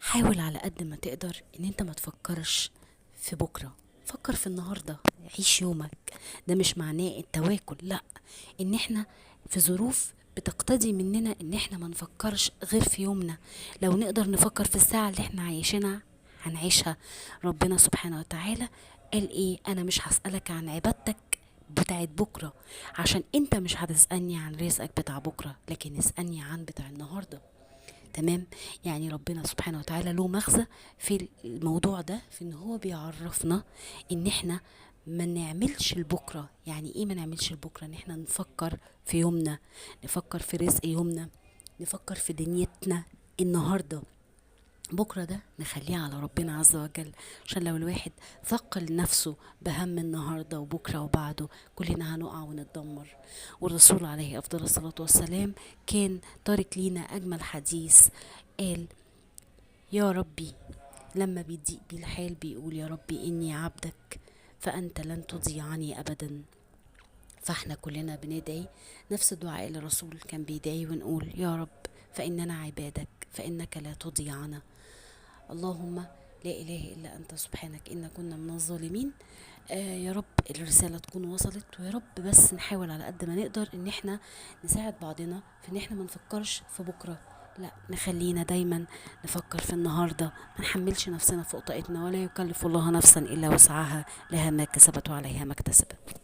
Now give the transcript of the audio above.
حاول على قد ما تقدر ان انت ما تفكرش في بكرة، فكر في النهاردة، عيش يومك. ده مش معناه التواكل، لا، ان احنا في ظروف بتقتضي مننا ان احنا ما نفكرش غير في يومنا. لو نقدر نفكر في الساعة اللي احنا عايشينها هنعيشها. ربنا سبحانه وتعالى قال ايه؟ انا مش هسألك عن عبادتك بتاعت بكرة، عشان انت مش هتسألني عن رزقك بتاع بكرة، لكن اسألني عن بتاع النهاردة. تمام؟ يعني ربنا سبحانه وتعالى له مغزى في الموضوع ده، في ان هو بيعرفنا ان احنا ما نعملش البكرة. يعني ايه ما نعملش البكرة؟ ان احنا نفكر في يومنا، نفكر في رزق يومنا، نفكر في دنيتنا النهاردة. بكرة ده نخليه على ربنا عز وجل، عشان لو الواحد ثقل نفسه بهم النهاردة وبكرة وبعده كلنا هنقع ونتدمر. والرسول عليه أفضل الصلاة والسلام كان تارك لينا أجمل حديث، قال يا ربي لما بيضيق بيه الحال بيقول يا ربي إني عبدك فأنت لن تضيعني أبدا. فاحنا كلنا بندعي نفس الدعاء اللي الرسول كان بيدعي ونقول يا رب فإننا عبادك فإنك لا تضيعنا، اللهم لا إله إلا أنت سبحانك إنا كنا من الظالمين. يا رب الرسالة تكون وصلت، ويا رب بس نحاول على قد ما نقدر إن احنا نساعد بعضنا في إن احنا ما نفكرش في بكرة، لا، نخلينا دايما نفكر في النهاردة، ما نحملش نفسنا فوق طاقتنا، ولا يكلف الله نفسا إلا وسعها، لها ما كسبت وعليها ما اكتسبت.